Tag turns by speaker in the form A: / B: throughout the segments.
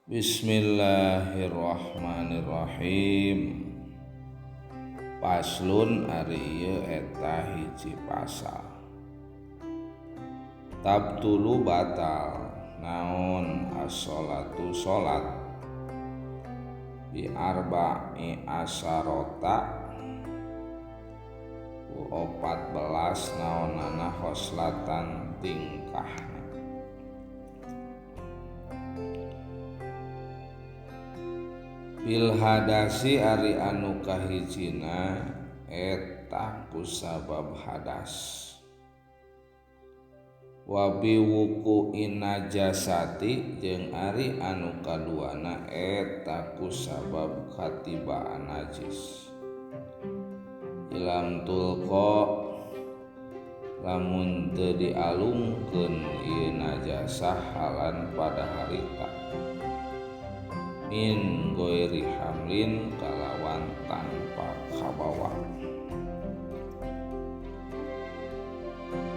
A: Bismillahirrahmanirrahim. Paslon ari ieu eta hiji pasal. Tabtulu batal naon as-sholatu salat bi arba'i asarota ku 14 naonana khoslatan tingkahna. Bil hadasi ari anu kahijina eta kusabab hadas. Wa bi wuqu'in najasati jeung ari anu kaduana eta kusabab katibaan najis. Ilam tulqa lamun teu dialungkeun ieu najasah halan pada harita. Min goiri hamlin kalawan tanpa kabawa.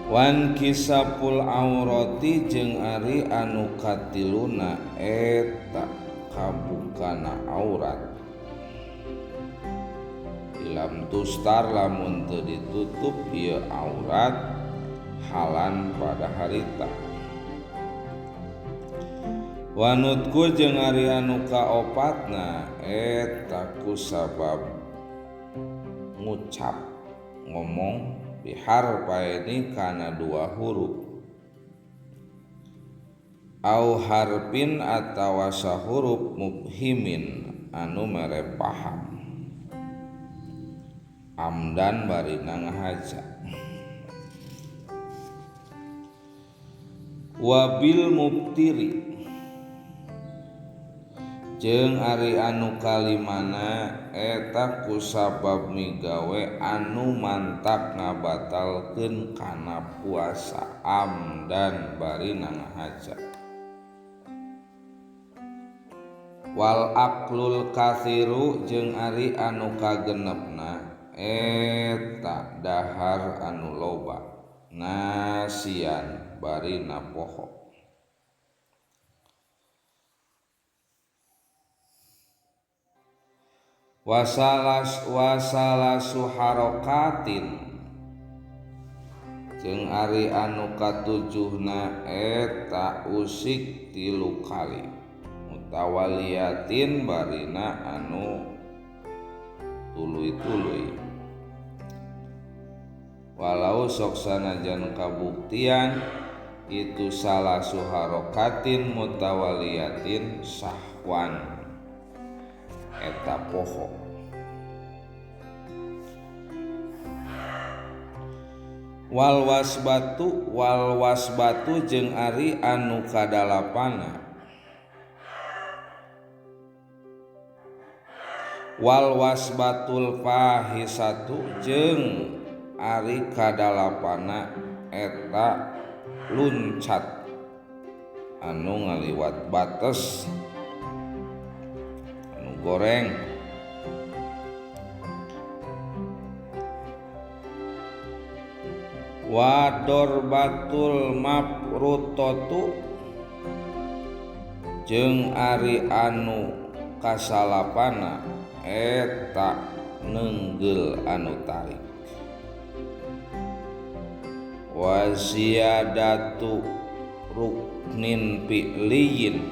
A: Wan kisapul aurati jeung ari anu katiluna eta kabukana aurat. Ilam tustar lamun teu ditutup ieu aurat halan pada harita. Wanutku jeung ari anu kaopatna eta kusabab ngucap ngomong biharpaini kana dua huruf au harpin atawa sahuruf mubhimin anu mere paham amdan barina ngahaja. Wabil mubtiri jeung ari anu kalimana eta kusabab migawe anu mantak ngabatalkeun kana puasa amdan barina ngahaja. Wal aqlul katsiru jeung ari anu kagenepna eta dahar anu loba nasian barina poho. Wasalasu harokatin jeung ari anu katujuhna eta usik 3 kali mutawaliyatin barina anu tuluy-tuluy. Walau sok sanajan kabuktian itu salasu harokatin mutawaliyatin sahwan eta poho. Wal wasbatu jeung ari anu kadalapana. Wal wasbatul fahisatu jeung ari kadalapana eta luncat anu ngaliwat bates goreng. Wa dorbatul mafrutatu jeung ari anu kasalapana eta nenggel anu tarik. Wa ziyadatu ruknin fi'liyin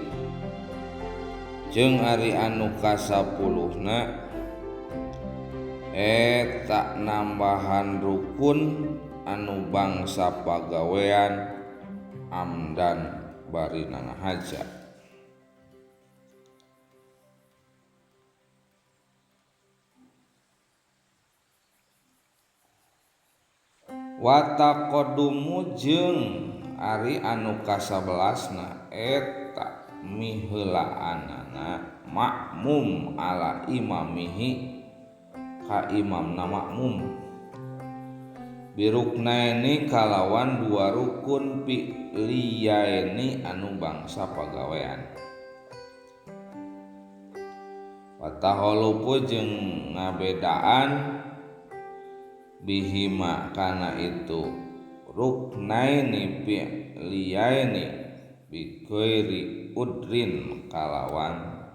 A: jeung ari anu kasapuluhna eta nambahan rukun anu bangsa pagawean amdan barina ngahaja. Wa taqaddumu jeung ari anu kasabelasna eta miheulaanana makmum ala imamihi ka imamna makmum biruknaini kalawan dua rukun fi'liyaini anu bangsa pagawean. Wataholupu jeung ngabedaan bihima kana itu ruknaini fi'liyaini bi ghairi udrin kalawan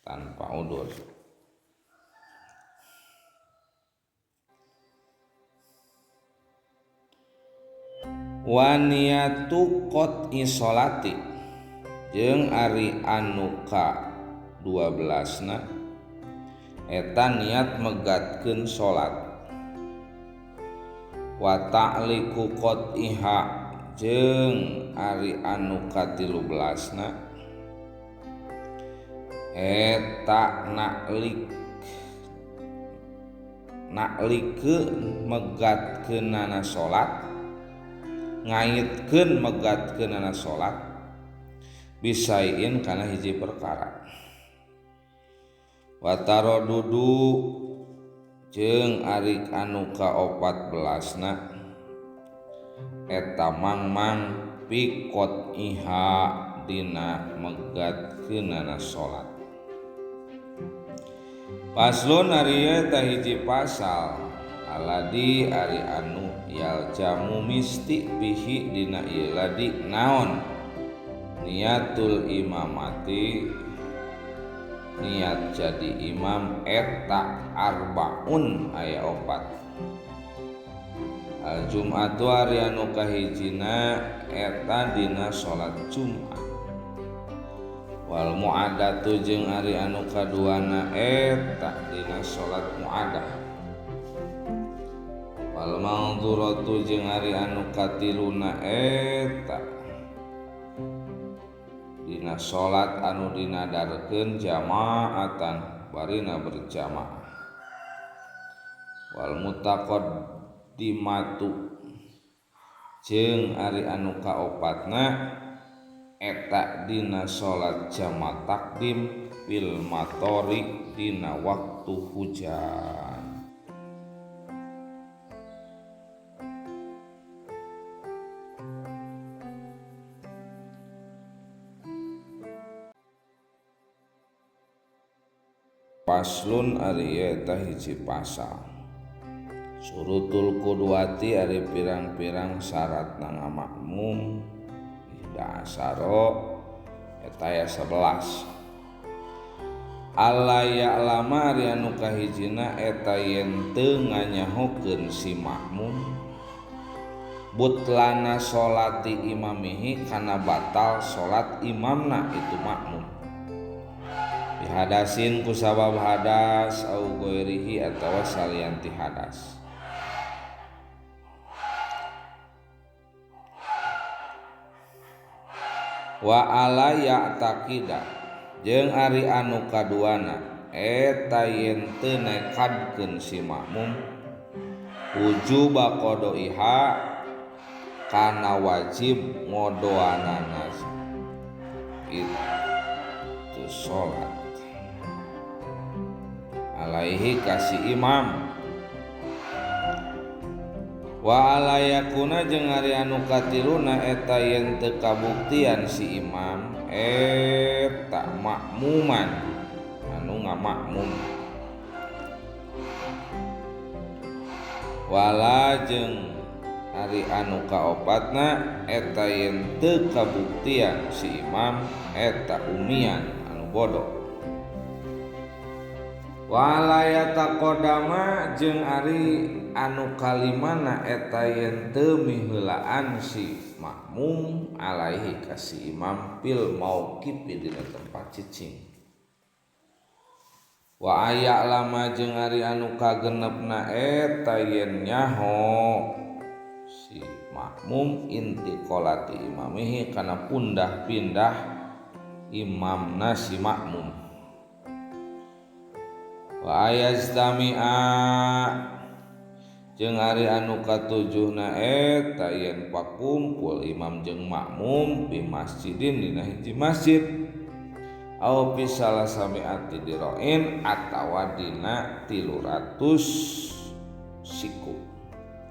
A: tanpa udur. Wa niyatu qat'i sholati jeung ari anu ka 12 na eta niat megatkeun salat. Wa ta'liqu qat'iha jeung ari anu ka 13 na eta naklikeun megatkeunana salat, ngaitkeun megatkeunana salat bisain kana hiji perkara. Wa taradudu jeung ari anu ka 14 na eta mangmang pikot iha dina megatkeunana salat. Paslon ari eta hiji pasal aladi ari anu yaljamu misti bihi dina ieu ladi naon niatul imamati niat jadi imam eta arbaun aya opat. Al jum'atu ari anu kahijina eta dina salat Jumat. Wal mu'adatu jeung ari anu kaduana eta dina salat mu'adah. Wal mangdzuratu jeung ari anu katiluna eta dina salat anu dinadarkeun jamaatan barina berjamaah. Wal mutaqaddimatu jeung ari anu kaopatna eta dina salat jama takdim fil matori dina waktu hujan. Paslon ari eta hiji pasal. Surutul qudwati ari pirang-pirang syarat na makmum ihda asaro eta aya 11. Alla ya'lama ari anu kahijina eta yen teu nganyahokeun si makmum butlana sholati imamihi kana batal salat imamna itu makmum. Bihadasin kusabab hadas au ghairihi atawa salianti hadas. Wa ala ya'taqida jeung ari anu kaduana eta yen teu nekadkeun si makmum wujuba qadaiha kana wajib ngodoanana itu salat alaihi kasih imam. Wa ala yakuna jeung ari anu katiluna eta yen teu kabuktian si imam eta makmuman anu ngamakmum. Wala jeung ari anu kaopatna eta yen teu kabuktian si imam eta umian anu bodoh. Wala yataqaddama jeung ari anu kalimana eta yen teu miheulaan si makmum alaihi ka si imam fil mauqif dina tempat cicing. Wa aya lama jeung ari anu kagenepna eta yen nyaho si makmum intiqalati imamihi kana pundah-pindah imamna si makmum. Wa ayastami'a jeung ari anu katujuhna eta yen pakumpul imam jeung makmum di masjidin dina hiji masjid au fi salasami'ati diroin atawa dina 300 siku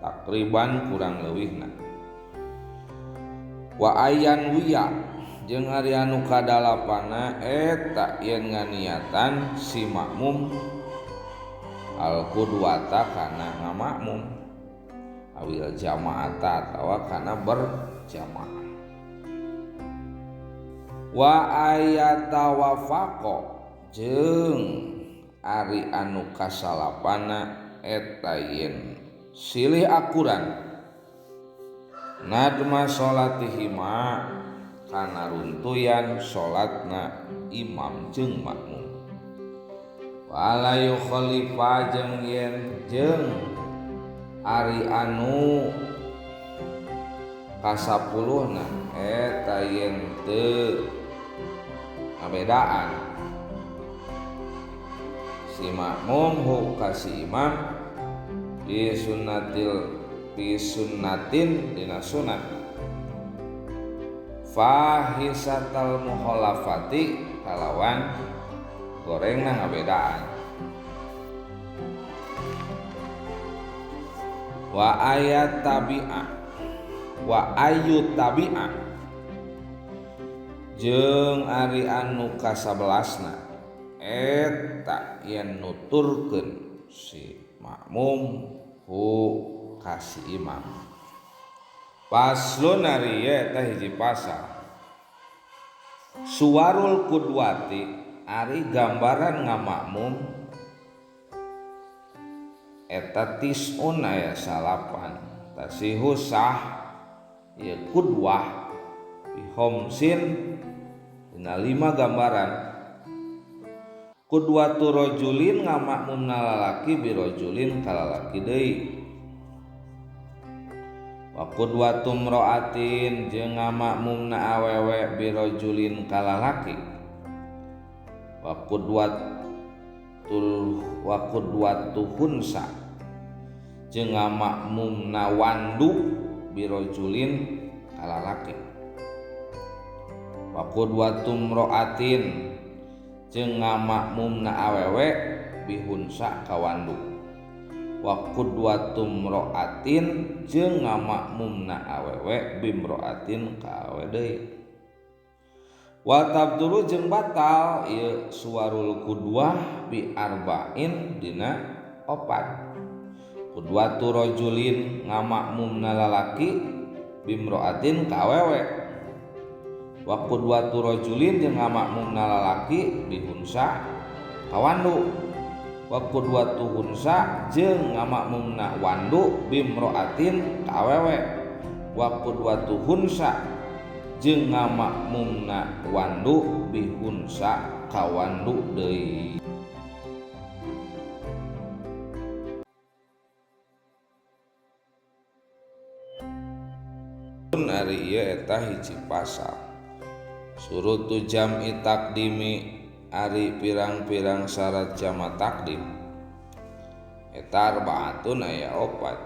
A: takriban kurang leuwihna. Wa ayan wiya jeung ari anu kadalapana eta yen nganiatan si makmum al qudwata kana ngamakmum awil jamaata atawa kana berjamaah. Wa ayatawafaqa jeung ari anu kasalapana eta yen silih akuran nadma salatihima kana runtuyan salatna imam jeung makmum. Wala yukhalifa jeung yen jeung ari anu kasapuluhna eta yen teu ngabedaan si makmum hu ka si imam bi sunnatil bi sunnatin dina sunat fahisatal mukhalafati kalawan gorengna ngabedaan. Wa ayat tabi'ah wa ayu tabi'ah jeung ari anu kasabelasna eta yen nuturkeun si makmum hu ka si imam. Paslon ari eta hiji pasal suwarul qudwati ari gambaran ngamakmum eta tis'un aya salapan tasihu sah ieu qudwah bi khomsin dina 5 gambaran. Qudwatu rajulin ngamakmumna lalaki bi rajulin ka lalaki deui. Wa qudwatu imra'atin jeung ngamakmumna awewe bi rajulin ka lalaki. Wa qudwatu hunsa jeung ngamakmumna wandu bi rajulin ka lalaki. Wa qudwatu imra'atin jeung ngamakmumna awewe bihunsa ka wandu. Wa qudwatu imra'atin jeung ngamakmumna awewe bimra'atin ka awewe deui. Wa tabdulu jeung batal ieu suwarul qudwah bi arba'in dina opat. Qudwatu rajulin ngamakmumna lalaki bimra'atin ka awewe. Wa qudwatu rajulin jeung ngamakmumna lalaki bihunsa ka wandu. Wa qudwatu hunsa jeung ngamakmumna wandu bimra'atin ka awewe. Wa qudwatu hunsa jeung ngamakmumna wandu bihunsa ka wandu deui. Ari ieu eta hiji pasal surutu jam'i takdimi ari pirang-pirang syarat jama takdim eta arbaatun aya opat.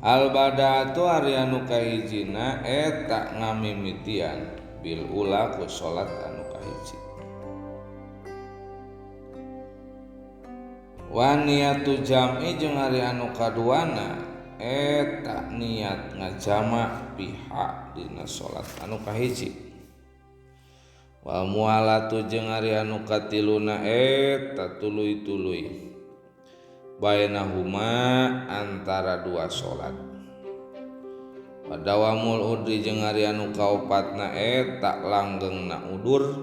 A: Al bada'atu ari anu kahijina eta ngamimitian bil ula ku salat anu kahiji. Wa niatu jam'i jeung ari anu kaduana eta niat ngajama pihak dina salat anu kahiji. Wal mualatu jeung ari anu katiluna eta tuluy-tuluy bainahuma antara dua salat. Padawamul udri jeung ari anu kaopatna eta langgengna udur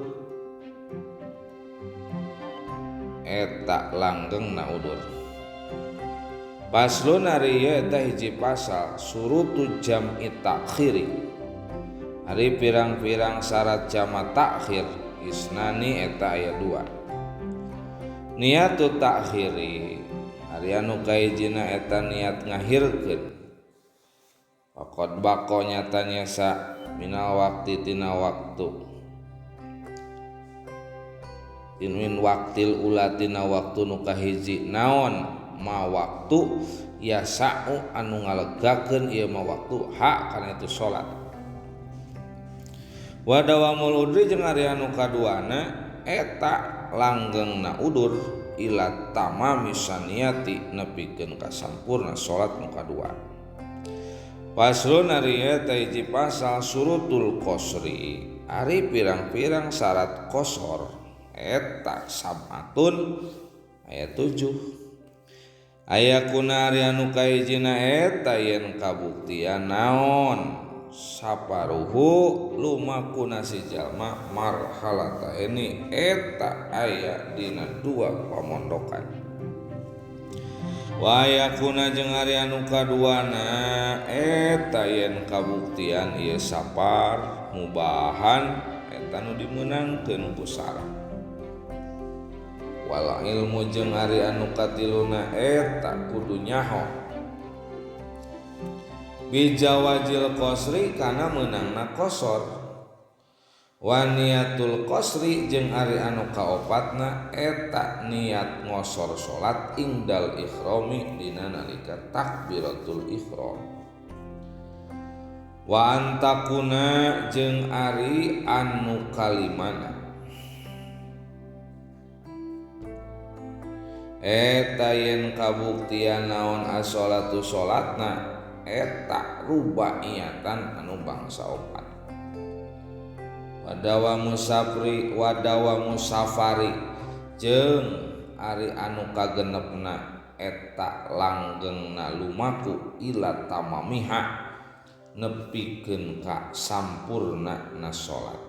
A: eta langgengna udur. Paslon ari ieu eta hiji pasal surutu jam'i takhiri ari pirang-pirang syarat jama takhir isnani eta aya 2. Niatu takhiri ari anu kahijina eta niat ngahirkeun. Faqad baqa nyata nyesa minal waqti tina waktu min waktil ula tina waktu nu kahiji naon ma waktu yasa'u anu ngalegakeun ieu ma waktu hak kana itu salat. Wa dawamul udri jeung ari anu kaduana eta langgengna udur ila tamami saniyati nepikeun ka sampurna salat nu kadua. Paslon ari eta hiji pasal surutul qasri ari pirang-pirang syarat qasar eta sabatun aya 7. Aya kuna ari anu kahijina eta yen kabuktian naon Saparuhu lumakuna si jalma marhalata ini eta aya dina dua pamondokan. Wayakuna jeung ari anu kaduana eta yen kabuktian ieu sapar mubahan eta nu dimeunangkeun ku syarat. Wal ilmu jeung ari anu katiluna eta kudu nyaho bijawajil qasri kana meunangna qasar. Wa niatul qasri jeung ari anu kaopatna eta niat ngosor salat ingdal ihrami dina nalika takbiratul ihram. Wa antakuna jeung ari anu kalimana eta yen kabuktian naon as-sholatu salatna eta rubaiyatan anu bangsa opat. Wadawa musafri wadawa musafari jeung ari anu kagenepna eta langgengna lumaku ila tamamiha nepikeun ka sampurna na salat.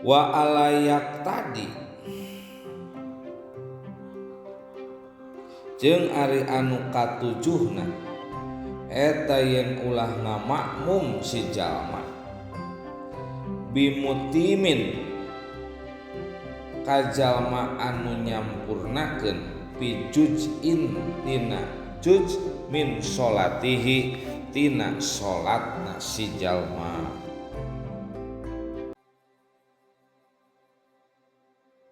A: Wa alayak tadi jeung ari anu katujuhna eta yen ulah ngamakmum si jalma bimutimin kajalma anu nyampurnakeun bijujin tina juj min solatihi tina solatna si jalma.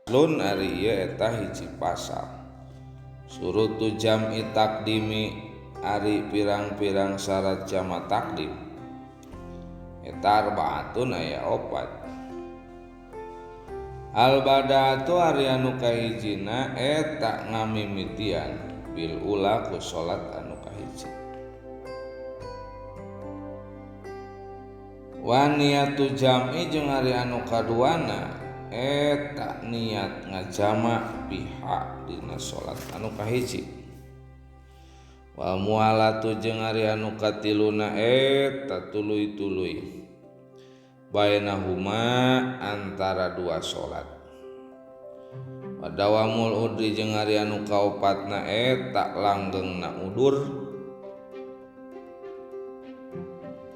A: Lun ari ieu eta hiji pasal surutu jam'i takdimi ari pirang-pirang syarat jama takdim eta arbaatun aya opat. Al badaatu ari anu kahijina eta ngamimitian bil ula ku salat anu kahiji. Wa niatu jam'i jeung ari anu kaduana eta niat ngajama pihak dina salat anu kahiji. Wal mualatu jeung ari anu katiluna eta tuluy-tuluy bainahuma antara dua salat. Wadawamul udri jeung ari anu kaopatna eta langgengna udur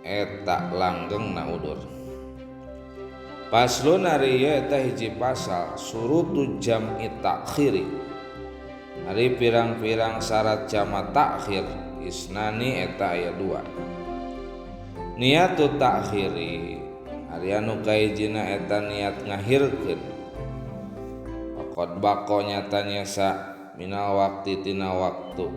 A: eta langgengna udur. Paslon ari ieu eta hiji pasal surutu jam'i takhiri ari pirang-pirang syarat jama takhir isnani eta aya dua. Niatu takhiri ari anu kahijina eta niat ngahirkeun faqad baqa nyata nyesa minal waqti tina waktu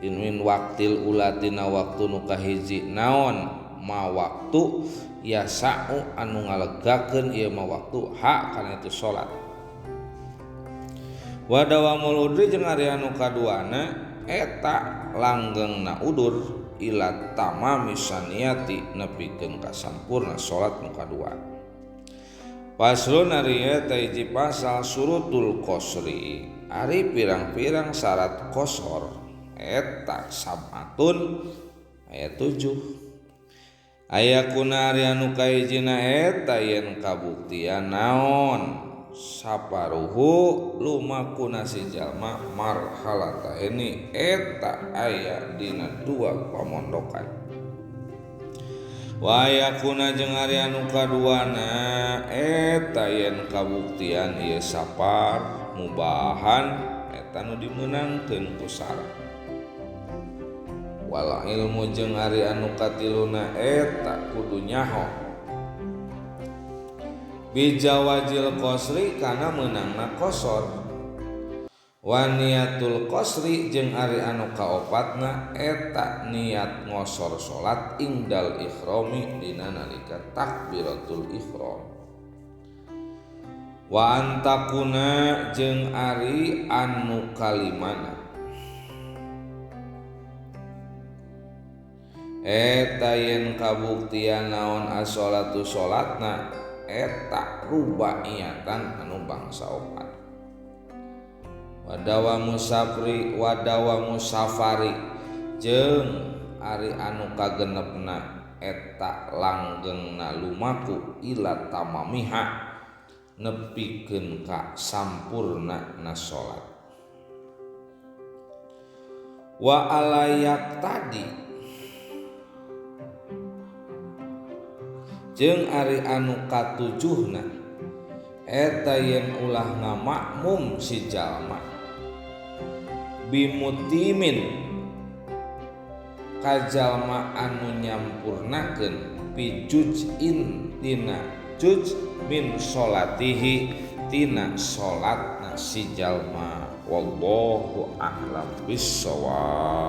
A: min waktil ula tina waktu nu kahiji naon ma waktu yasa'u anu ngalegakeun ieu ma waktu hak kana itu salat. Wa dawamul udri jeung ari anu kaduana eta langgengna udur ila tamami saniyati nepikeun ka sampurna salat nu kadua. Paslon ari eta hiji pasal surutul qasri ari pirang-pirang syarat qasar eta sab'atun aya 7. Aya kuna ari anu kahijina eta yen kabuktian naon saparuhu lumakuna si jalma marhalata ini eta aya dina dua pamondokan. Wayakuna jeung ari anu kaduana eta yen kabuktian ieu sapar mubahan eta nu dimeunangkeun ku syarat. Wal ilmu jeung ari anu katiluna eta kudu nyaho bijawajil qasri kana meunangna qasar. Wa niatul qasri jeung ari anu kaopatna eta niat ngosor salat ingdal ihrami dina nalika takbiratul ihram. Wa antakuna jeung ari anu kalimana eta yen kabuktian naon as-sholatu salatna eta rubaiyatan anu bangsa opat. Wadawa musafri wadawa musafari Jeung ari anu kagenepna eta langgengna lumaku ila tamamiha nepikeun ka sampurna na salat. Wa alayak tadi jeung ari anu katujuhna eta yen ulah ngamakmum si jalma bimutimin kajalma anu nyampurnakeun pijujin tina juj min sholatihi tina salatna si jalma. Wallahu a'lam bissawab.